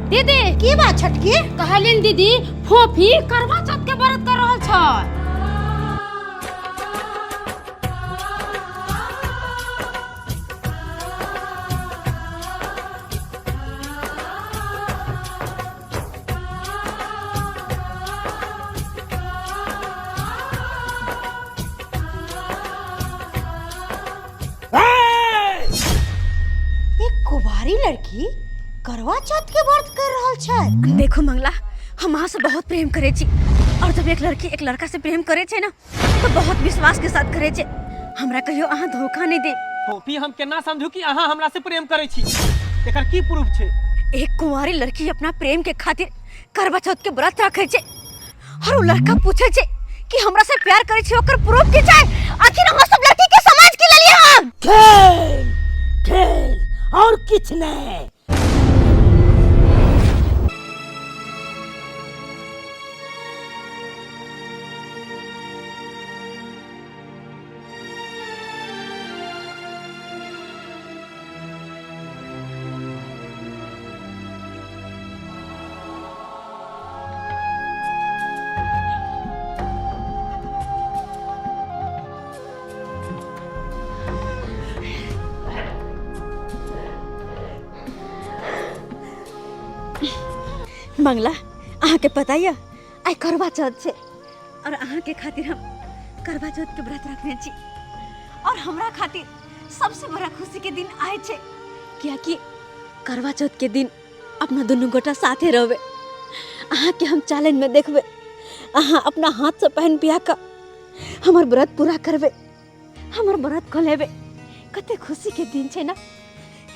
दीदी की बात छोटकी? कहलिन दीदी, फोफी करवा चौथ के व्रत कर रहल छै। एक कुंवारी लड़की करवा चौथ के व्रत कर रहल छै। देखो मंगला, हम अहाँ से बहुत प्रेम करे छी, और जब एक लड़की एक लड़का से प्रेम करे छै ना तो बहुत विश्वास के साथ करे छै। हमरा कहियो अहाँ धोखा नहीं दे। फोफी, हम केना समझू कि अहाँ हमरा से प्रेम करे छी? एकर की प्रूफ छै? एक कुंवारी लड़की अपना प्रेम के खातिर करवा चौथ के व्रत रखे छै और उ लड़का पूछे छै कि हमरा से प्यार करे छै, ओकर प्रूफ की छै? आखिर अहाँ सब लड़की के समाज की लेलिए हम? खेल खेल और किछ नहीं। मंगला, अहाँ के पता यऽ आइ करवा चौथ छै और अहाँ के खातिर हम करवा चौथ के व्रत रखने छी, और हमरा खातिर सबसे बड़ा खुशी के दिन आइ छै, कियाकि करवा चौथ के दिन अपना दुनू गोटा साथे रहबै। अहाँ के हम चैलेंज में देखबै, अहाँ अपना हाथ से पहन पिया कऽ हमर व्रत पूरा करबै, हमर व्रत खोलेबै। कते खुशी के दिन छै ना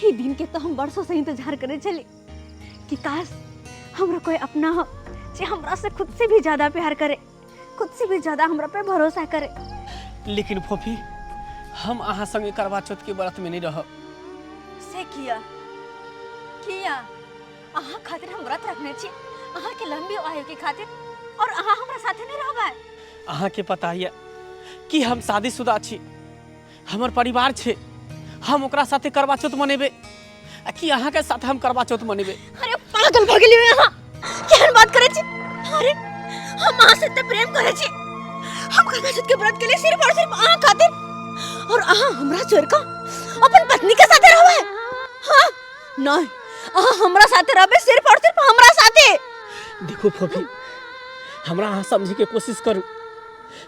ई दिन के, तो हम वर्षों से इंतजार करे छली कि काश हमरा कोई अपना हो जे हमरा से खुद से भी ज्यादा प्यार करे, खुद से भी ज्यादा हमरा पे भरोसा करे। लेकिन फोफी, हम अहाँ संगे करवा चौथ के व्रत में नहीं रहब। से किया? किया? अहाँ खातिर हम व्रत रखने छी, अहाँ के लंबी आयु के खातिर, और अहाँ हमरा साथे नहीं रहबै? अहाँ के पता है कि हम शादीशुदा छी, हमर परिवार छै, हम ओकरा साथे करवा चौथ मनेबै आ कि अहाँ के साथ हम करवा चौथ मनेबै? अरे पागल भऽ गेलियै अहाँ, केहन बात करै छी? अरे हम अहाँ से एते प्रेम करै छी, हम करवा चौथ के व्रत के लिए सिर्फ और सिर्फ अहाँ खातिर, और अहाँ हमरा छोड़ कऽ अपन पत्नी के साथे रहबै? हाँ नहीं, अहाँ हमरा साथे रहबै, सिर्फ और सिर्फ हमरा साथे। देखो फोफी, हमरा अहाँ समझे के कोशिश करू।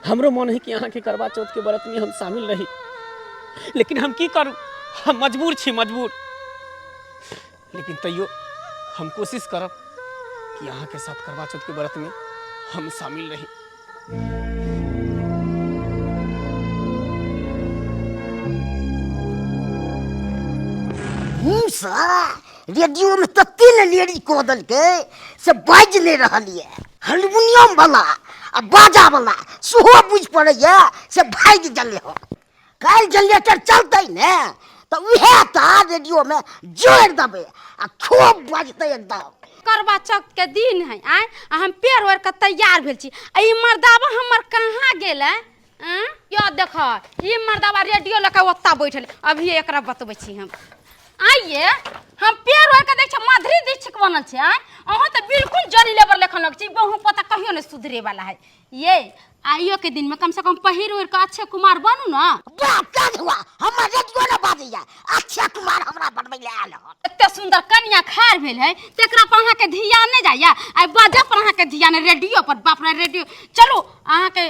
हमरो मन है कि अहाँ के करवा चौथ के व्रत में हम शामिल रही, लेकिन हम की करू, हम मजबूर छी, मजबूर। लेकिन तैयो हम कोशिश करब कि अहाँ के साथ करवा चौथ के व्रत में हम शामिल रही। साला रेडियो में तते ने लेडी कऽ देलकै से बाजि नहि रहल यऽ। हारमोनियम वाला आ बाजा वाला सेहो बुझि पड़ैए से भागि गेलै हँ। काल्हि जनरेटर चलतै ने तऽ उएह तार रेडियोमे जोड़ि देबै आ खूब बजतै एकदम। करवा चौथ के दिन है आय, आ हम पेड़ ओढ़ के तैयार भेल छी, आ ई मर्दाबा हमर कहाँ गेलै? आँ? यो देख, ई मर्दाबा रेडियो लऽ के ओतऽ बैठल, अभी एकरा बतबै छी हम। आइए हम पेड़ ओढ़ के देख छी माधुरी दीक्षित बनल छै। आँय, अहाँ तऽ बिल्कुल जॉनी लेबर लेखन लग छी, बहु पता कहियो नहि सुधरे वाला है। ये आइयो के दिन में कम से कम पहिर ओढ़ के अच्छे कुमार बनू ना। बाप काज हुआ, हमर रेडियो ने बाजैया, अच्छे कुमार हमरा बनबै लए आयल हन। एते सुंदर कनिया खार भेल है तेकरा पर अहाँ के धियान नहीं जाइया, आ बाजा पर अहाँ के धियान रेडियो पर। बाप रे रेडियो, चलू अहाँ के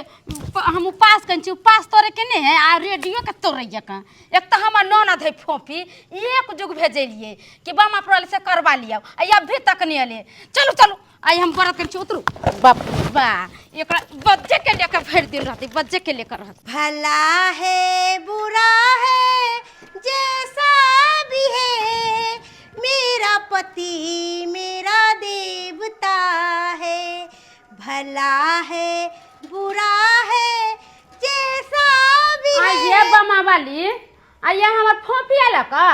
हम उपास करै छी, उपास तोड़े के नहीं है आ रेडियो के तोड़ैया का। एक तो हमर ननद है फोफी, एक जुग भेजलिए कि बामा प्रल से करवा लिया, आ अभी तक नहीं अले। चलू चलू आई हम व्रत करै छी, उतरू। बाप बा, एकरा बच्चे के लेकर भरि दिन रहतै, बच्चे के लेकर रहतै। भला है बुरा है जैसा भी है, मेरा पति मेरा देवता है। भला है बुरा है जैसा भी है। आइए बमा वाली, आइए हमर फोफी आयल का।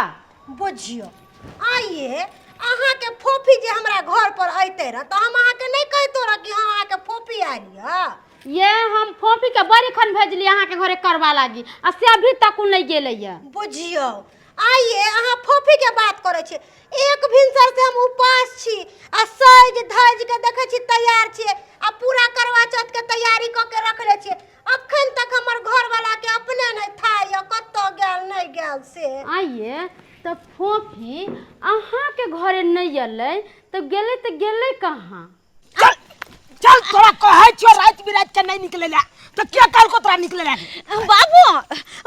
बुझियो आइए अहाँके फोफी जे हमरा घर पर अयते रह तऽ हम अहाँके नहि कहितो रह कि हाँ अहाँके फोफी आयल यऽ। ये हम फोफी के बड़ी खन भेजली अहाँके घरे करवा लागी, आ से अभी तक उ नहीं गेलै ये। बुझियो आइए अहाँ फोफी के बात करै छी। एक भिनसर से हम उपास छी आ सज धज के देखै छी तैयार छियै आ पूरा करवा चौथ के तैयारी कऽ के रखले छियै। अखन तक हमर घरवाला के अपने नहि था यऽ कतऽ गेल नहि गेल से। आइए तऽ फोफी अहाँके घरे नहि अयलै तऽ गेलै तऽ गेलै कहाँ? चल चल, तोरा कहै छियो राति बिराति के नहीं निकले ला, तो के कहलको तोरा निकले ला? बाबू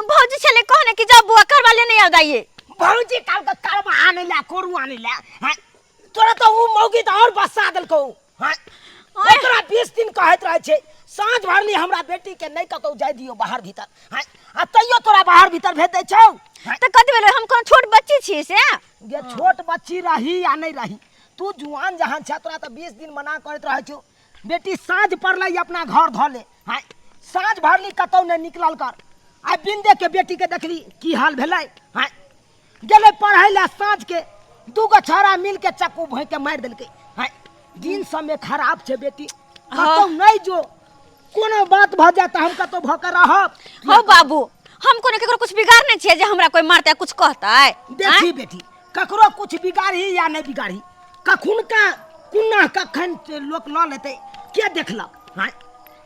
भौजी छले कहने कि जाओ बुआ करवा ले नहीं आउ दाइए। भौजी काल के करवा आने ला कोरू आने ला। हैं तोरा तो उ मौगी तो और बसा देलको। हैं ओकरा 20 दिन कहैत रहै छै साँझ भरली हमरा बेटी के नहीं कतौ जाय दियो बाहर भीतर। हैं आ तैयो तोरा बाहर भीतर भेज दै छौ। तऽ कथी भेलै, हम कोनो छोट बच्ची छियै से? गे छोट बच्ची रही या नहीं रही, तू जुआन जहान छै, तोरा तऽ 20 दिन मना करैत रहै छौ बेटी साँझ पड़लै अपना घर धऽ ले। हैं साँझ भरली कतौ नहीं निकलल कर। आ बिंदे के बेटी के देखली की हाल भेलै। हैं गेलै पढ़ै ला साँझ के दूगो छौड़ा मिल के चक्कू भोंकि के मारि देलकै। हैं दिन समय खराब छै बेटी, कतौ नहीं जो, कोनो बात भऽ जाए तऽ हम कतौ भऽ के रहब। हो बाबू, हम कोनो केकरो कुछ बिगाड़ नहीं छियै जे हमरा कोई मारतै कुछ कहतै। देखी बेटी, ककरो कुछ बिगाड़ी या नहीं बिगाड़ी, कखुनका कुन्ना कखन लोक लऽ लेतै के देखलक। हैं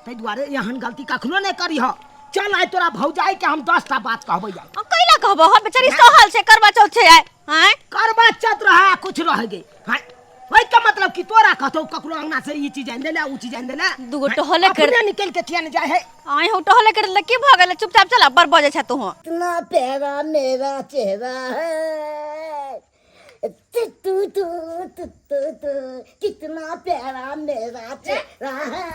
ताहि दुआरे एहन गलती कखनो नहीं करीह। चल आइ तोरा भौजाई के हम 10टा बात कहबै आइ। कैला कहबो हो, बेचारी सहल छै, करवा चौथ छै आइ। हैं करवा चौथ रहे कुछ रह गई। हैं ओहि के मतलब कि तोरा कतौ ककरो अंगना से ई चीज आनि देले ऊ चीज आनि देले, दूगो टहले कर अपने निकल के किया नहीं जाए है। आइ हो टहले कर ले की भऽ गेलै, चुपचाप चला बड़ बजै छै तू। इतना प्यारा मेरा चेहरा है, तू तू तू तू तू तू, कितना प्यारा मेरा चेहरा है।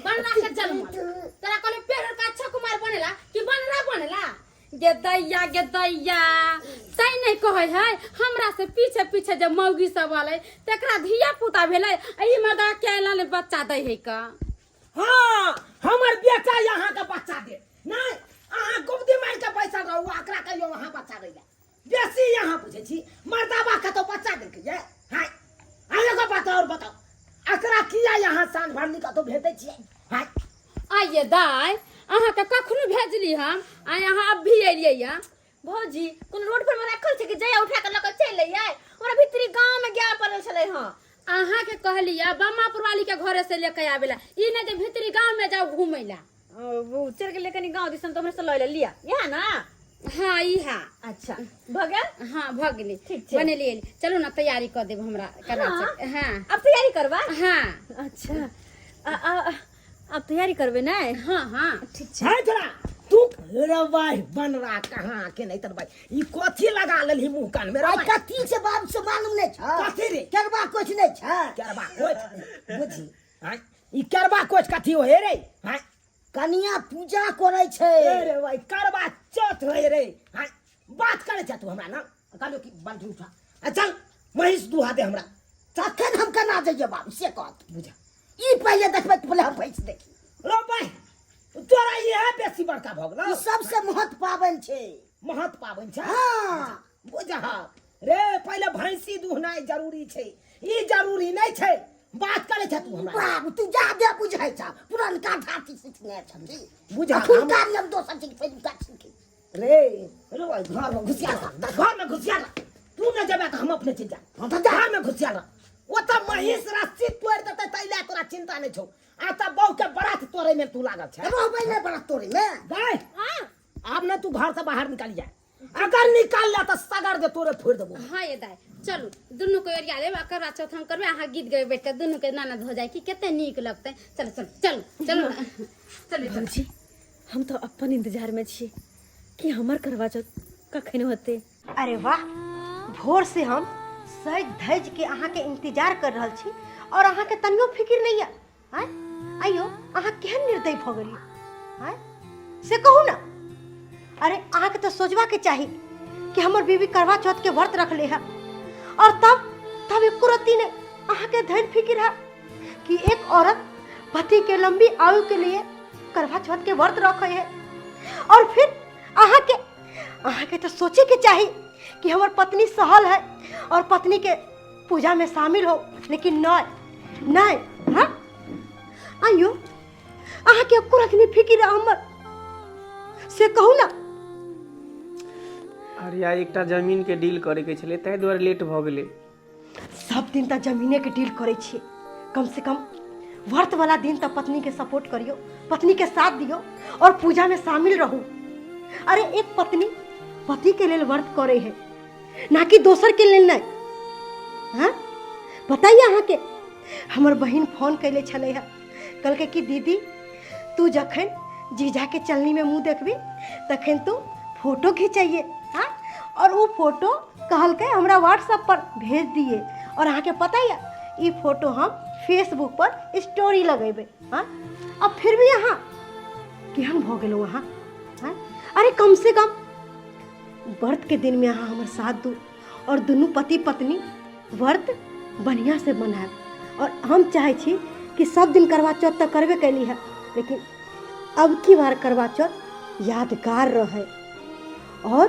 बनरा के जन्म तोरा कहले पेड़ का अच्छा कुमार बनेला कि बनरा बनेला? गे दैया गे दैया, तै नहीं कहै है हमरा से पीछे पीछे जे मौगी सब आलै तकरा धिया पुता भेलै, ई मर्दा के अयला ने बच्चा दै है का। हाँ हमर बेटा यहाँ के बच्चा दे नहीं, अहाँ गुब्दी मार के बैसल रहू, आकरा कहियो अहाँ बच्चा दै ला बेसी यहाँ पूछै छी मर्दाबा कतौ बच्चा देलकै ये। हाय अहाँ एगो बात और बताओ, अकरा किया यहाँ साँझ भरली कतौ भेज दै छियै? हाय आइए दाइ, अहाँके कखनो भेजली हम, आइ अहाँ अब भी एलियै या। भौजी कोनो रोड पर में राखल छै कि जइया उठा के लऽ के चलि अइयै? हमरा भीतरी गाँव में गाय पड़ल छलै हँ। अहाँके कहलियै बम्मापुर वाली के घरे से लेके आबे ला, ई नहि जे भीतरी गाँव में जाउ घूमै ला। वो चल गेलै कनी गाँव दिसन तऽ हमरे से लऽ लिअ, इएह ना? हाँ इएह। अच्छा भऽ गेल? हाँ भऽ गेलै, ठीक छै। बनेलियै। चलू ने तैयारी कऽ देब हमरा करवा चौथ। हाँ अब तैयारी करबा? हाँ। अच्छा अब तैयारी करबै ने? हाँ हाँ ठीक छै। है जरा तू रे भाई बनरा कहाँ के नहीं तर भाई, ई कथी लगा लेलही मुँह कान में? आइ कथी छै बाप से मालूम नहीं छै। कथी रे? करवा कुछ नहीं छै। करवा कोच बुझी। हाँ ई करवा कोच कथी होए रे? हाँ कनिया पूजा करै छै। अरे भाई करवा चौथ होए रे। हाँ बात करै छै तू हमरा ना, कहलियो कि बाल्टी उठा आ चल महींस दुहा दे हमरा। तखन हम केना जइयै बाबू से कहत? बुझा ई पहिले देखबै तऽ पहिले हम भैंस देखी। रो भाई तोरा इएह बेसी बड़का भऽ गेलौ। ई सबसे महत पाबनि छै। महत पाबनि छै? हाँ। बुझा रे पहिले भैंसी दुहनाइ जरूरी छै, ई जरूरी नहीं छै। बात करै छै तू हमरा। बाबू तू जादे बुझै छ, पुरनका ढाकी सिखने छही। बुझा अखुनका नियम दोसर छै, पहिलुका सीखै। रे रे भाई घर में घुसिया रह, घर में घुसिया रह, तू न जेबे तऽ हम अपने चलि जायब। हम तऽ जा। घर में घुसिया रह, ओतऽ महींस रस्सी तोड़ि देतै ताहि लए तोरा चिंता नहि छौ, आ तऽ बहू के बरात तोड़ै में तू लागल छै। रहबै नहि बरात तोड़ै में। गै आब ने तू घर से बाहर निकल जा, अगर निकाल ले तऽ सगर दे तोरे फोड़ि देबो। हाँ ये दाइ चलू दुनू के ओरिया लेब आ करवा चौथ हम करबै, अहाँ गीत गेबै बैठ के दुनू के ननद हो जाए कि कते नीक लगतै। चलू चलू चलू चलू चलू। भौजी हम तो अपन इंतजार में छी कि हमर करवा चौथ कखन होते। अरे वाह, भोर से हम सज धज के अहाँ के इंतजार कर रहल छी और अहाँ के तनियो फिक्र नहीं है। आय आइयो अहाँ केहन निर्दयी भऽ गेलियै? आय से कहू ना। अरे अहाँ के तो सोचबा के चाही कि हमर बीबी करवा चौथ के व्रत रखले है और तब तब एको रत्ती नहीं अहाँ के धन फिक्र है कि एक औरत पति के लंबी आयु के लिए करवा चौथ के व्रत रखे है। और फिर अहाँ के तो सोचे के चाही कि हमर पत्नी सहल है और पत्नी के पूजा में शामिल हो, लेकिन नहीं नहीं। हाँ आइयो अहाँ के एको रत्ती फिक्र है हमर से कहू ना। अरे आइ एकटा जमीनके डील करैके छलै, ताहि दुआरे लेट भऽ गेलै। सब दिन तऽ जमीनेके डील करै छियै, कम से कम व्रत वाला दिन तऽ पत्नीके सपोर्ट करियौ, पत्नीके साथ दियौ और पूजामे शामिल रहू। अरे एक पत्नी पतिके लेल व्रत करै है, ना कि दोसरके लेल नहि। हाँ पता यऽ अहाँके, हमर बहिन फोन कैले छलै हँ, कहलकै कि दीदी तू जखन जीजाके चलनीमे मुँह देखबी तखन तू फोटो घिचैये। हाँ, और वो फोटो कहलकै हमरा व्हाट्सएप पर भेज दिए, और अहाँके पता यऽ ई फोटो हम फेसबुक पर स्टोरी लगेबै। हाँ, अब फिर भी अहाँ केहन भऽ गेलहुँ अहाँ? हाँ, अरे कम से कम व्रत के दिन में अहाँ हमर साथ दू और दुनू पति पत्नी व्रत बढ़िया से मनायब। और हम चाहै छी कि सब दिन करवा चौथ तऽ करबे कैली है, लेकिन अब की बार करवा चौथ यादगार रहे और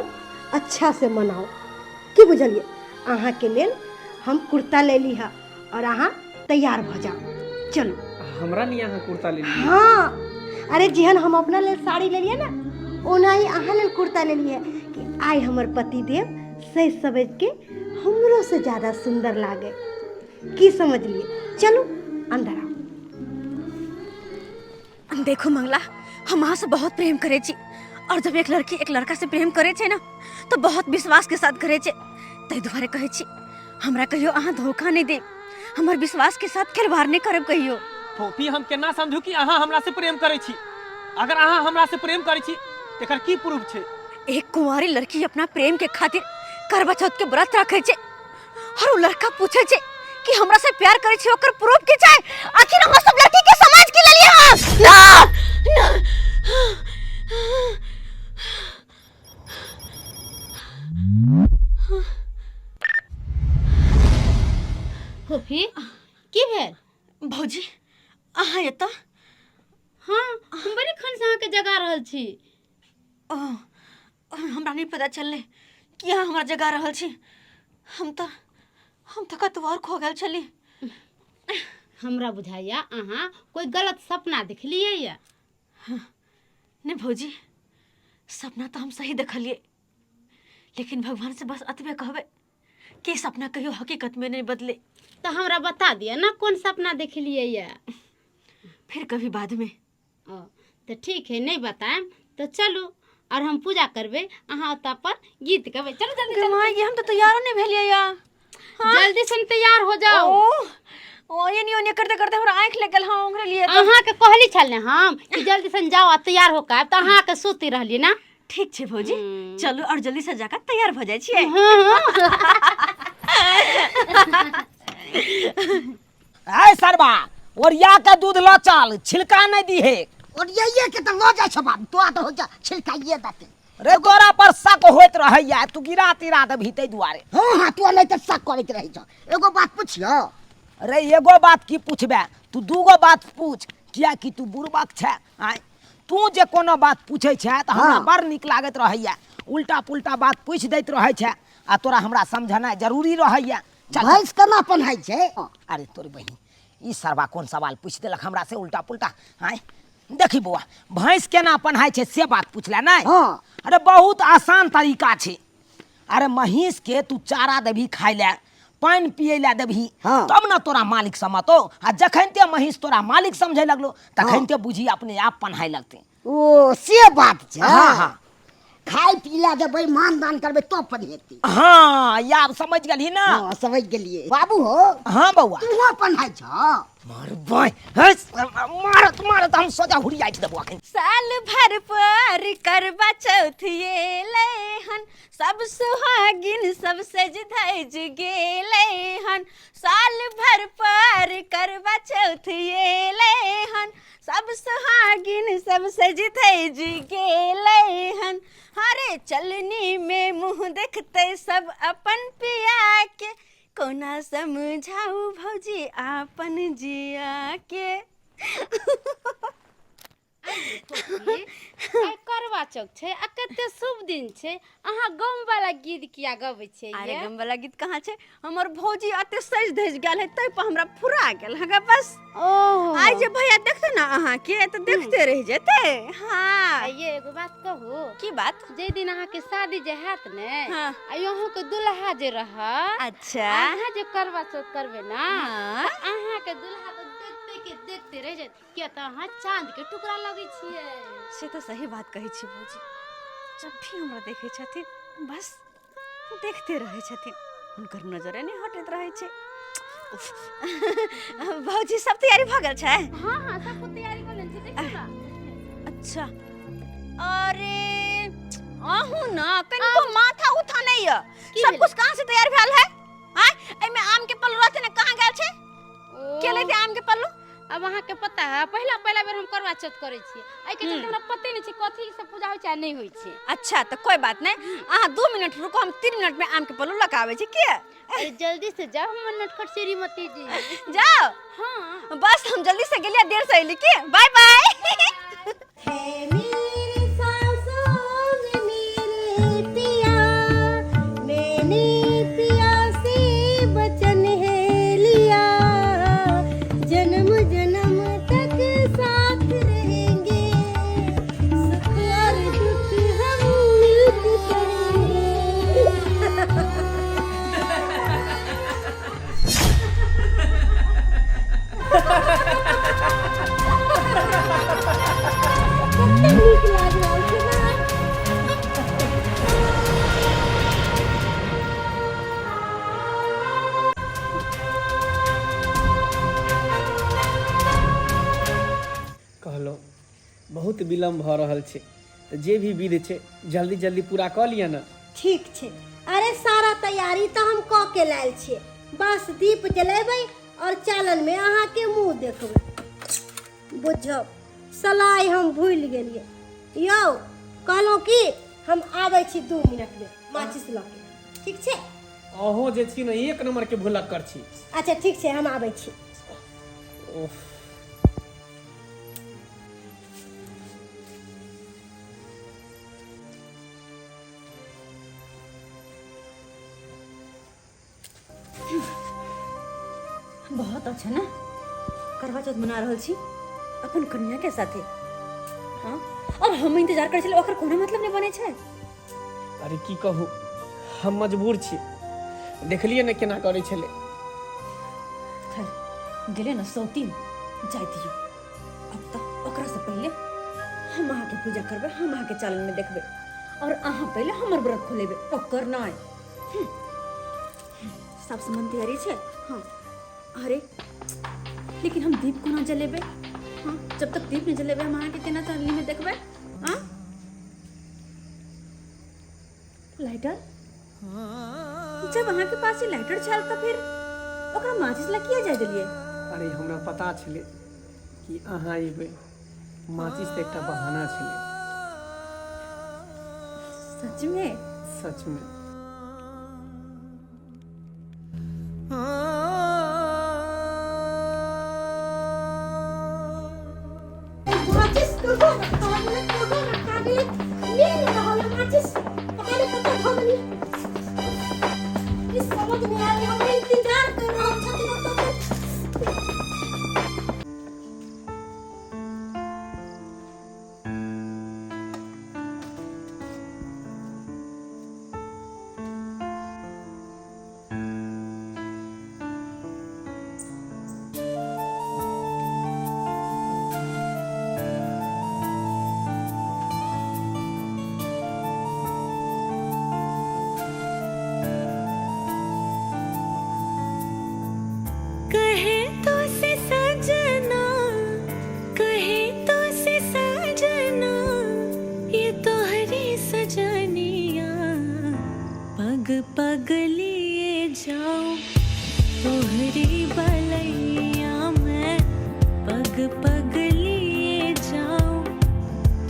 अच्छा से मनाओ। की बुझलिए? अहाँके लेल हम कुर्ता लेली है और अहाँ तैयार भऽ जाओ। चलू। हमरा लिए अहाँ कुर्ता लेलियै? हाँ, अरे जेहन हम अपना लेल साड़ी लेलियै ने, ओना ही अहाँ लेल कुर्ता लेलियै कि आइ हमर पतिदेव सज सवज के हमरो से ज्यादा सुंदर लागे। की समझलिए? चलू अंदर आओ। देखो मंगला, हम अहाँ से बहुत प्रेम करे छी, और जब एक लड़की एक लड़का से प्रेम करे छै ना तो बहुत विश्वास के साथ करे छै। ताहि दुआरे कहै छी हमरा कहियो अहाँ धोखा नहीं देब, हमर विश्वास के साथ खिलवाड़ नहीं करब कहियो। फोफी, हम केना समझू कि अहाँ हमरा से प्रेम करै छी? अगर अहाँ हमरा से प्रेम करै छी तेकर की प्रूफ छै? एक कुंवारी लड़की अपना प्रेम के खातिर करवा चौथ के व्रत रखे छै और उ लड़का पूछे छै कि हमरा से प्यार करे छै, ओकर प्रूफ की छै? आखिर हम सब लड़की के समाज के लेलिए हन ना ना। फोफी, की भेल? भौजी अहाँ एतऽ? हाँ, हम बड़ी खन से अहाँके जगा रहल छी। ओ, हमरा नहीं पता चललै कि अहाँ हमरा जगा रहल छी। हम तऽ कतौ और खो गेल छली। हमरा बुझाइया अहाँ कोई गलत सपना देखलियै या। नहीं भौजी, सपना तऽ हम सही देखलियै, लेकिन भगवान से बस एतबे कहबै कि सपना कहियो हकीकत में नहीं बदले। तऽ हमरा बता दिअ ना कोन सपना देखलियै या। फिर कभी बाद में। ओ तऽ ठीक है, नहीं बताएम तो चलू और हम पूजा करबै, अहाँ ओतऽ पर गीत गबै। चलू जल्दी, चलू। माय, हम तो तैयारो नहीं भेलियै या। जल्दी से तैयार हो जाओ। ओ एनी ओनी करते करते हमरा आँखि लग गेल। हाँ, ओकरे लिए अहाँ के कहली छल ने हम कि जल्दी से जाओ आ तैयार हो के आयब, तऽ अहाँ के सुति रहलियै ना। ठीक छै भौजी, चलू और जल्दी से जाकर तैयार भऽ जाइ छियै। ऐ सरबा, ओरिया के दूध ल चल, छिलका नहीं दीहे। ओरियाइए के तऽ लऽ जाइ छौ बाबू, तोरा तऽ होइ छै छिलकाइए देतै। रे तोरा पर शक होइत रहैया, तू गिरा तिरा देबही ताहि दुआरे। हाँ हाँ, तू नहि तऽ शक करैत रहै छौ। एगो बात पुछियौ? रे एगो बात की पूछबे, तू दूगो बात पूछ, कियाकि तू बुड़बक छै। आँय, तू जे कोनो बात पूछै छै तऽ हमरा हाँ। बड़ नीक लागैत रहैया। उल्टा पुल्टा बात पूछि दैत रहै छै आ तोरा हमरा समझनाइ जरूरी रहैया। चल। भैंस केना पन्हाइ छै? अरे तोर बहिन, ई सरबा कोन सवाल पूछि देलक हमरा से उल्टा पुल्टा। आँय देखी बौआ, भैंस केना पन्हाइ छै से बात पूछले नहि? हाँ। अरे बहुत आसान तरीका छै। अरे महींस के तू चारा देबही खाइ लए, पानि पियै लए देबही, हाँ। तब ने तोरा मालिक समतो। आ जखन ते महींस तोरा मालिक समझे लगलो तखन हाँ। ते बुझी अपने आप पन्हाइ लगतै। ओ से बात छै। हाँ हाँ। खाय पी लए देबै, मान दान करबै तब पन्हेतै। हाँ, या आब समझ गेलही ना? हाँ समझ गेलियै बाबू हो। हाँ बौआ। तू पन्हाइ छौ? मारबै, मारत मारत हम सोजा हुरियाइ देबो अखन। साल भर पर करवा चौथ एलै हन, सब सुहागिन सब सज धज गेलै हन। साल भर पर करवा चौथ एलै हन, सब सुहागिन सब सज धज गेलै हन। हरे चलनी में मुँह देखते सब अपन पिया के, कोना समझाऊ भौजी आपन जिया के। आइ करवा चौथ छै आ कते शुभ दिन छै, अहाँ गम वाला गीत किया गबै छियै? अरे ये? गम वाला गीत कहाँ छै? हमर भौजी एते सजि धजि गेल है तै पर हमरा फुरा गेल हँ बस। ओहो। आइ जे भैया देखते ना अहाँके तऽ देखते रहि जेतै। हाँ। आ ये एगो बात कहू? की बात? जे दिन अहाँके शादी जे हैत ने, हाँ। आ अहूँके दुल्हा जे रहत, अच्छा, अहाँ जे करवा चौथ करबै ना, हाँ। तऽ अहाँके दुल्हा तऽ देखते के देखते रहि जायत, किया तऽ अहाँ चाँद के टुकड़ा लगै छियै। से तऽ सही बात कहै छी भौजी, जब भी हमरा देखै छथिन बस देखते रहै छथिन, हुनकर नजरे नहि हटैत रहै छै। उफ। भौजी सब तैयारी भऽ गेल छै? हाँ हाँ, सब कुछ तैयारी कऽ लेने छी, देखियौ ना। अच्छा, अरे अहूँ ना कनिको माथा उथा नहीं है, की सब भेलै? कुछ कहाँ से तैयार भेल है? आँय, एहिमे आम के पल्लू रहते ने, कहाँ गेल छै? ओ, के लेते आम के पल्लू? अब अहाँके पता है, पहिला पहिला बेर हम करवा चौथ करै छियै, एहिके चलते हमरा पते नहि छै कथी से पूजा होइ छै आ नहि होइ छै। अच्छा तऽ कोई बात नहीं, अहाँ 2 मिनट रुको, हम 3 मिनट में आम के पल्लू लऽ के आबै छी। के अरे जल्दी से जाओ हमर नटखट श्रीमती जी। जाओ। हाँ बस हम जल्दी से गेलियै, देर से अयली। के बाय बाय। है मेरे सांसों में मेरे पिया, मैंने पिया से वचन है लिया, जन्म जन्म तक साथ रहेंगे, सुख और दुख हम मिलकर सहेंगे। कते नीक लागि रहल छै ने? कहलहुँ बहुत विलम्ब भऽ रहल छै, तऽ जे भी विध छै जल्दी जल्दी पूरा कऽ लिअ ने। ठीक छै। अरे सारा तैयारी तऽ हम कऽ के लायल छियै, बस दीप जलेबै और चालन में अहाँके मुँह देखबै। बुझब सलाइ हम भूलि गेलियै। यौ कहलहुँ कि हम आबै छी 2 मिनट में माचिस लऽ के, ठीक छै? अहूँ जे छी ने एक नंबर के भुलक्कर छी। अच्छा ठीक छै, हम आबै छी। ओह। बहुत अच्छा ना करवा चौथ मना रहल छी अपन कन्या के साथे। हाँ, और हम इंतजार करै छलियै, ओकर कोनो मतलब नहि बनै छै। अरे की कहू, हम मजबूर छी, देखलियै ने केना करै छलै। खैर गेलै ने सौतीन, जाय दियौ। अब तऽ ओकरा से पहिले हम अहाँके पूजा करबै, हम अहाँके चालन में देखबै, और अहाँ पहिले हमर व्रत खोलेबै, ओकर नहि। सब सामान तैयारी छै? हाँ। अरे लेकिन हम दीप कोना जलेबै? हाँ, जब तक दीप नहीं जलेबै हम अहाँके केना चांदनी में देखबै? हाँ, लाइटर जब अहाँके पास ई लाइटर छल तऽ फिर ओकरा माचिस ला किया जाय देलियै? अरे हमरा पता छलै कि अहाँ अयबै, माचिस तऽ एकटा बहाना छलै। सच में? सच में। माचिस कहाँ रखा गेलै, कहाँ रखा गेलै, मिल नहि रहल है माचिस, पता नहि कतऽ भऽ गेलै। ई समझ नहि आबि, हमरा इंतजार कर रहल छथिन ओतऽ। कहे तो से सजना, कहे तो से सजना, ये तोहरी सजनिया, पग पग लिए जाऊं तोहरी बलैया मैं, पग पग लिए जाऊं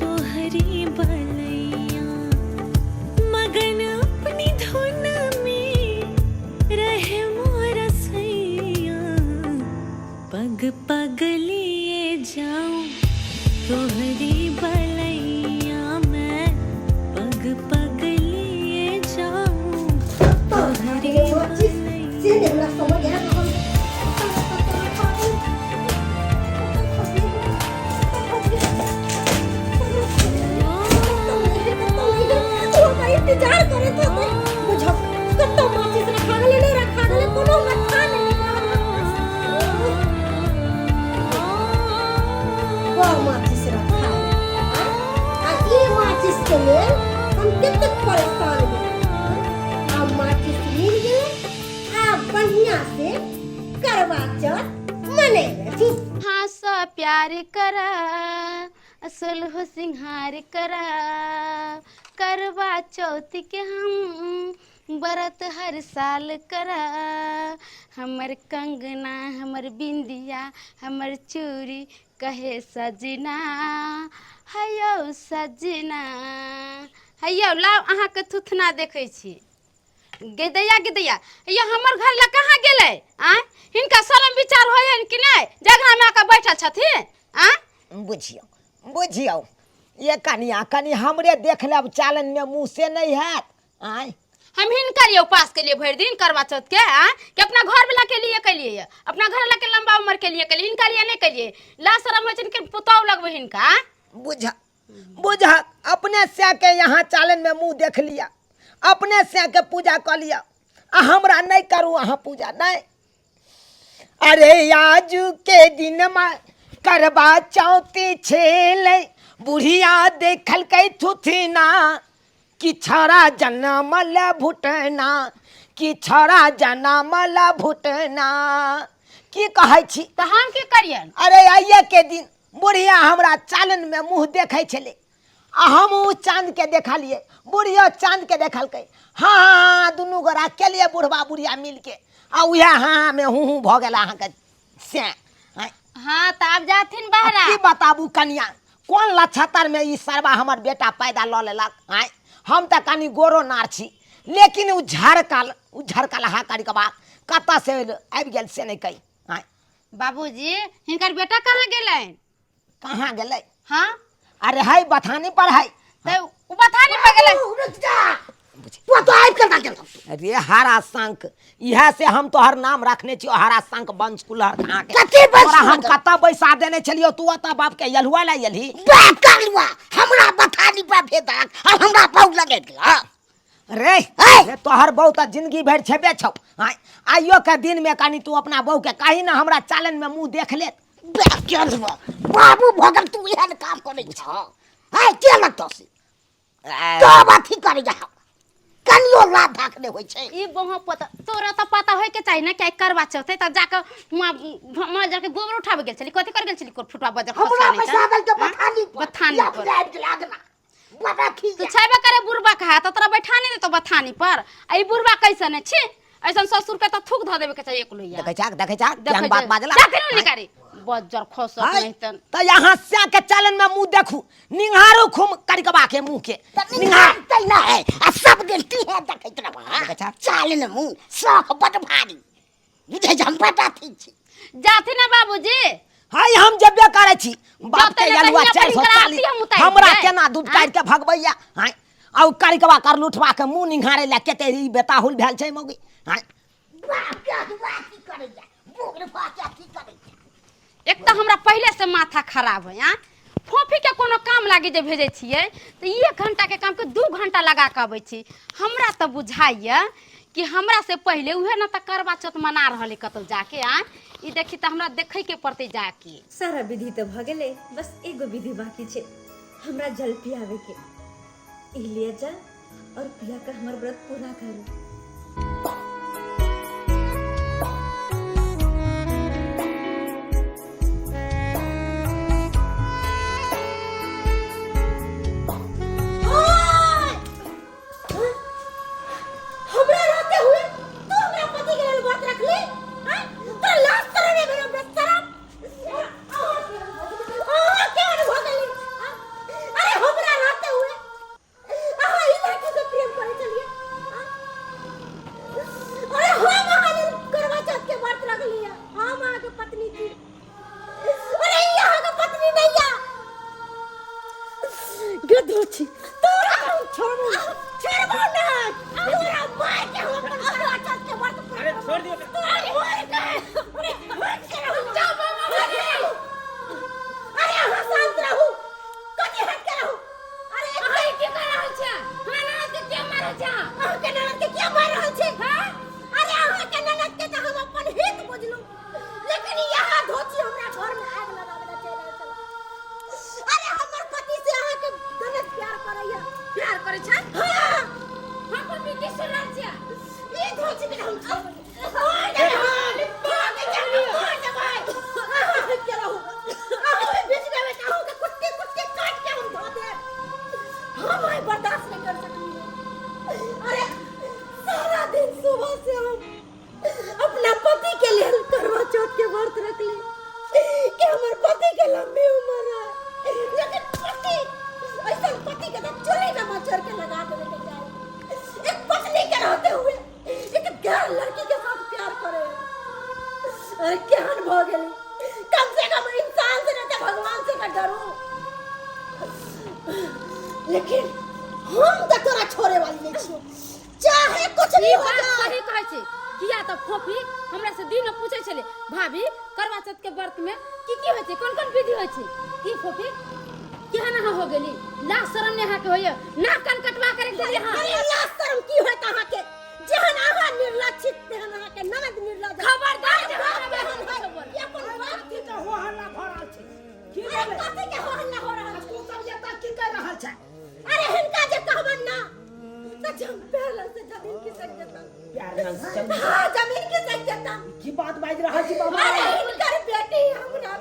तोहरी बलैया, मगन अपनी धुन में रहे मोरा सैया, पग पग लिए जाऊं तोहरी बलैया मैं पग पग लिए जाऊं तोहरी से नहि हमरा समझ आयल हम इंतजार करैत होतै बुझब कतौ माचिस रखा गेलै नहि रखा गेलै कोनो हमरा था नहि वाह माचिस रखा आ ई माचिस के लेल हम कतेक परेशान भेल आ माचिस मिल गेलै आ बढ़िया से करवा चौथ मनेबै। हाँ सा प्यार करा सुलह सिंहार करा करवा चौथ के हम व्रत हर साल करा हमर कंगना हमर बिंदिया हमर चूड़ी कहे सजना हयौ सजना हयौ लाउ अहाँके थुथना देखै छी गेदैया गेदैया ये हमर घर लग कहाँ गेलै आँय हिनका शरम विचार होइ हन कि नहि जगह आके बैठल छथिन आँय बुझियौ बुझियौ ये कनिया कनि हमरे देख लेब चालन में मुँह से नहीं हैत आँय हम हिनकर लिए उपास के लिए भरि दिन करवा चौथ के आँय कि अपना घर वाला के लिए केलिए अपना घर वाला के लंबा उम्र के लिए केलिए हिनका लिए नहीं केलिए ला शरम होइ छनि कि पुतहु लगबै हिनका आँय? बुझ बुझ अपने से के यहाँ चालन में मुँह देख लिया अपने से के पूजा कऽ लिया आ हमरा नहीं करू अहाँ पूजा नहीं। अरे आजू के दिन में करवा चौथी छेलै बुढ़िया देखलकै थुथिना कि छड़ा जनमल भुटना कि छड़ा जनमल भुटना। की कहै छी तऽ हम की करियन? अरे आइए के दिन बुढ़िया हमरा चालन में मुँह देखै छलै आ हमहूँ चाँद के देखलियै, बुढ़ियो चाँद के देखलकै। हाँ हाँ दुनू गोरा केलियै बुढ़बा बुढ़िया मिलके आ उएह हाँ हाँ में हूँ हूँ भऽ गेल अहाँके से। हाँ तऽ आब जाथिन बहरा। की बताबू कनिया कोन लक्षतर में ई सरबा हमर बेटा पैदा लऽ लेलक। आँय हम तऽ कनि गोरो नार छी लेकिन उ झरकल हा करिकबा कतऽ से आबि गेल से नहि कही। आँय बाबूजी हिनकर बेटा कहाँ गेलनि? कहाँ गेलै? हाँ अरे है बथानी पर है। तऽ उ बथानी पर गेलै। रुक जा तू तो आबि के गेल। अरे हरा शंख इएह से हम तोहर नाम रखने छियो हरा शंख वंश कुलहर कहाँ के। कथी वंश तोरा हम कुलहर? कतऽ बैसा देने छलियो तू ओतऽ बाप के यलहुआ ला यलही। बाप करलुआ हमरा बथानी पर भेदक आ हमरा बहु लगे गेल। रे रे तोहर बहू तऽ जिंदगी भरि छेबे छौ। आँय आइयो के दिन में कनि तू अपना बहू के कहीं ना हमरा चालन में मुँह देख लेत। बाबू भगल तू एहन काम करै छ है के लगतौ से तब अथी करै जा कनियो लाभ भाग नहि होइ छै। ई बहु पता तोरा तऽ पता होय के चाही ना कि करवा चौथ है तऽ जाके हुआं हुआं जाके गोबर उठाबे गेल छली कथी कर गेल छली कोर फुटवा बजर हमरा पैसा देल के बथानी पर बथानी पर। आबि गेल आगना बड़ा ठीक तू छेबे करे बुढ़बा के हाथ तोरा बैठा नहीं देतो बथानी पर। आ ई बुढ़बा कैसन है छी ऐसन ससुर के तऽ थूक धऽ देबे के चाही एक लोहिया। देखै छाक देखै छाक केहन बात बाजला। जाथिन उ निकारी बज्जर खसत नहीं तन। तऽ यहाँ से के चालन में मुँह देखू निहारो खूम करिकबा के मुँह के निहार तैना है आ सब दिन ती है देखैत रहबा। देखै छाक। चालन मुँह शौख बड भारी बुझै छै हम बड अथी छी। जाथिन ना बाबूजी। हाय हम जबे करै छी बाप के जतै ने यलुआ तहिया चारि सौ पर हिनकर चालीस आरती हम उतारि हमरा देबै। केना दूध काटि के भगबैया। हाय आ उ करिकबा कर लुठवा के मुँह निहारे ला केते ई बेताहुल भेल छै मौगी। हाय बाप के अथुआ की करैया बुढ़ भऽ के की करैया। एक तऽ हमरा पहिले से माथा खराब है। आँ फोफी के कोनो काम लागी जे भेजै छियै तऽ 1 घंटा के काम के 2 घंटा लगा के अबै छी। हमरा तऽ बुझाइया कि हमरा से पहिले उहे न तऽ करवा चौथ मना रहल है कतौ जाके। आँ ई देखी तऽ हमरा देखै के पड़तै जाके। सारा विधि तऽ भऽ गेलै बस एगो विधि बाकी छै हमरा जल पियावे के। ई लिए जल और पिया के हमर व्रत पूरा करू। हमरा रहते हुए तू हमरा पति के लेल व्रत रखली? हैं? तोरा लाज शरम नहि भेलौ व्रत शरम? अहाँ केहन भऽ गेली? अरे हमरा रहते हुए अहाँ ई लड़की से प्रेम करै छलियै? छी। तोरा हम छोड़बो, छोड़बो ना। तोरा मार के हम अपन करवा चौथ के व्रत पूरा। अरे छोड़ दियो। तोरा मार के, अरे हट के रहू। अरे अहाँ शांत रहू, कथी हट के रहू? अरे अहाँ की कर रहल छी? हमरा ननद के किया मारल छी अहाँ? अहाँके ननद के किया मार रहल छी? अरे अहाँके ननद के तऽ हम अपन हित बुझलहुँ, लेकिन यहाँ धोती हमरा घर में आग लगावे ला चलि रहल छल। अरे हमर पति से अहाँके ननद प्यार करैया। प्यार करै छै? हाँ। हम पर की सुन रहल छी? ई धोती के हम छोड़बै। मार देबै हम, मार देबै, मार देबै। अहाँ हटि के रहू। अहूँ बीच में एबै तऽ अहूँके कुट्टी कुट्टी काटि के हम धऽ देब। हम आइ बर्दाश्त नहि कर सकलियै। अरे सारा दिन सुबह से हम अपना पति के लेल करवा चौथ के व्रत रखली कि हमर पति के लंबी उम्र रहे, लेकिन पति ऐसा पति के तो चूल्हे में मचर के लगा देवे के चाही। एक पत्नी के रहते हुए एक गैर लड़की के साथ प्यार करे, अरे केहन भ गेली? कम से कम इंसान से नहीं तो भगवान से तो डरू। लेकिन हम तो तोरा छोड़े वाली नहीं छियो, चाहे कुछ भी ई हो बात जाए। सही कहै छै, किया तऽ फोफी हमरा से दिन में पूछै छलै, भाभी करवा चौथ के व्रत में की की होइ छै, कोन कोन विधि होइ छै? की फोफी, केहन अहाँ हो गेली? लाज शरम नहि अहाँके होइए? नाक कान कटवा के रखि देलियै अहाँ। अरे लाज शरम की होयत अहाँके? जेहन अहाँ निर्लज्ज छी तेहन अहाँके ननद निर्लज्ज। खबरदार जे बाप हमरा केहन बारे में है? किछो बोलत। ई अपन बाप कथी के हो हल्ला भऽ रहल छै? की अरे भेलै? कथी के हो हल्ला हो रहल छै? तू सब एतऽ की कर रहल छै? अरे हिनका जे कहबन ना तऽ जम पैर से जमीन खिसक जेतन। प्यार नाम से जमीन? हाँ, जमीन खिसक जेतन। की बात बाजि रहल छी बाबा? अरे हिनकर बेटी हमरा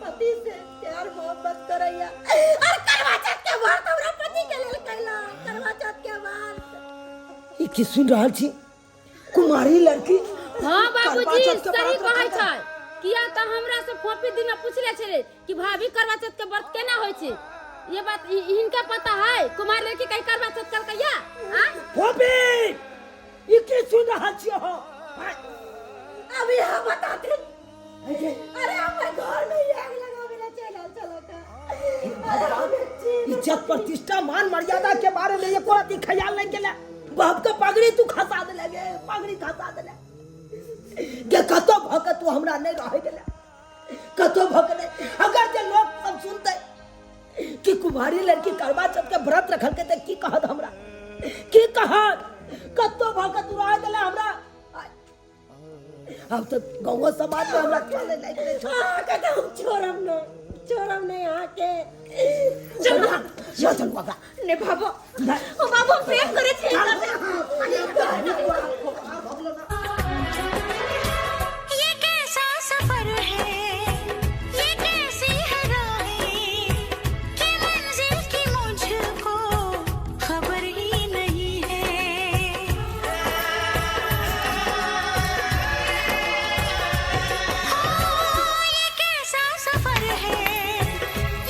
पति से प्यार मोहब्बत करैया और करवा चौथ के व्रत हमरा पति के लेल कैला, करवा चौथ के व्रत। ई की सुनि रहल छी? कुमारी लड़की हाँ करवा बाबूजी, चौथ के सही व्रत कहै रखल छै, किया तऽ हमरा से फोफी दिन पूछले छलै कि भाभी करवा चौथ के व्रत केना होइ छै। ये बात हिनका पता है? कुमार लड़की कहीं करवा चौथ कलकैया? आ फोफी, ई की सुनि रहल छी अहाँ? अभी हम बताते। अरे हमर घर में ही आग लगावे ला चल आल चलो का। अरे हमें जी इज्जत प्रतिष्ठा मान मर्यादा के बारे में एको रति ख्याल नहीं केला। बाप के पगड़ी तू खसा देले गे, पगड़ी खसा देले के। कतो भऽ के तू हमरा नहीं रहे देले, कतो भऽ के नहीं। अगर जे लोग सब सुनते कि कुमारी लड़की करवा चौथ के व्रत रखल के, तऽ की कहत हमरा, की कहत? कतो भऽ के तू रहे देले हमरा। अब तो गाँव समाज में हमरा चले लायक नहीं छौ। अहाँके तऽ हम छोड़ब न, छोड़ब नहीं अहाँके। चल चल चल बाबा। ने बाबा, ओ बाबा, हम प्रेम करे छी हिनका से। ये कैसा सफर है, ये कैसी है राहें कि मंजिल की मुझको खबर ही नहीं है। हाँ, ये कैसा सफर है,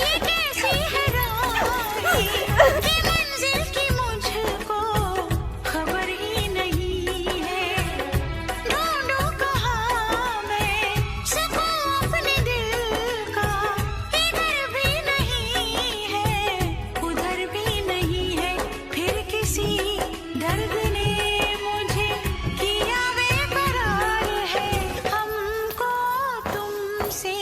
ये कैसी है राहें कि मंजिल की मुझको खबर ही नहीं है। ढूंढूं कहाँ मैं सुकून अपने दिल का, इधर भी नहीं है उधर भी नहीं है। फिर किसी दर्द ने मुझे किया बेकरार है, हमको तुमसे